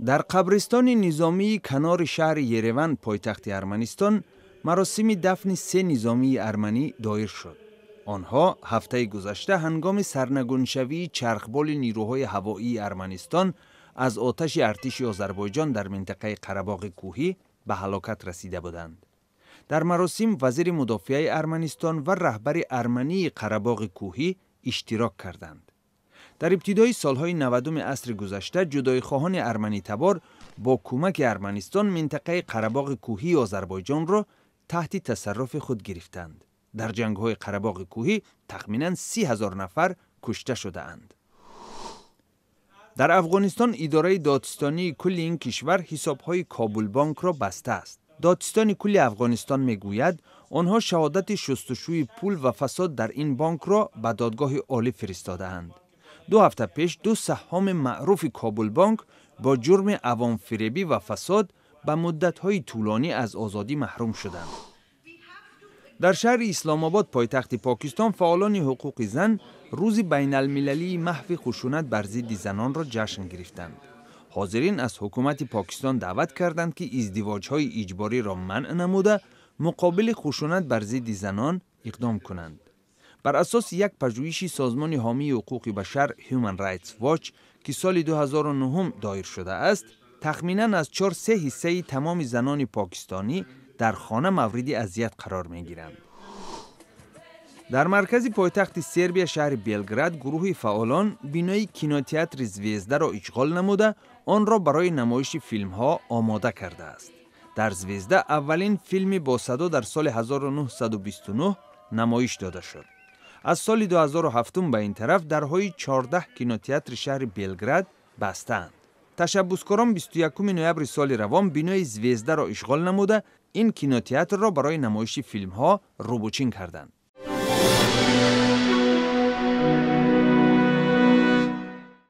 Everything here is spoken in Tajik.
Дар қабристони низомии канори шаҳри Ереван, пойтахти Арманистон, маросими дафни се низомии арманӣ доир шуд. Онҳо ҳафтаи гузашта ҳангоми сарнагуншавии чархболи нирӯҳои ҳавоии Арманистон аз оташи артиши Озарбойҷон дар минтақаи Қарабоғи Кӯҳӣ ба ҳалокат расида буданд. Дар маросим вазири мудофиаи Арманистон ва раҳбари армании Қарабоғи Кӯҳӣ иштирок карданд. Дар ибтидои солҳои 90-уми асри гузашта ҷудоихоҳони арманитабор бо кӯмаки Арманистон минтақаи Қарабоғи Кӯҳии Озарбойҷонро таҳти тасарруфи худ гирифтанд. Дар ҷангҳои Қарабоғи Кӯҳӣ тахминан 30 000 нафар кушта шудаанд. Дар Афғонистон идораи додстонии кулли ин кишвар ҳисобҳои Кобулбонкро бастааст. Додистони кулли Афғонистон мегӯяд, онҳо шаҳодати шустушӯи пул ва фасод дар ин бонкро ба додгоҳи олӣ фиристодаанд. 2 ҳафта пеш ду саҳҳоми маъруфи Кобулбонк бо ҷурми авомфиребӣ ва фасод ба муддатҳои тӯлонӣ аз озодӣ маҳрум шуданд. Дар шаҳри Исломобод, пойтахти Покистон, фаъолони ҳуқуқи зан рӯзи байналмилалии маҳви хушунат бар зидди занонро ҷашн гирифтанд. Ҳозирин аз ҳукумати Покистон даъват карданд, ки издивоҷҳои иҷбориро манъ намуда, муқобили хушунат бар зидди занон иқдом кунанд. Бар асоси як пажӯҳиши созмони ҳомии ҳуқуқи башар Human Rights Watch, ки соли 2009 доир шудааст, тахминан аз чор се ҳиссаи тамоми занони покистонӣ дар хона мавриди азият қарор мегиранд. Дар маркази пойтахти Сербия, шаҳри Белград, гурӯҳи фаъолон бинои кинотеатри Звездаро ишғол намуда, онро барои намоиши филмҳо омода кардааст. Дар Звезда аввалин филми босадо дар соли 1929 намоиш дода шуд. Аз соли 2007 ба ин тараф дарҳои 14 кинотеатри шаҳри Белград бастаанд. Ташаббускорон 21 ноябри соли равон бинои Звездаро ишғол намуда, ин кинотеатрро барои намоиши филмҳо рӯбучин карданд.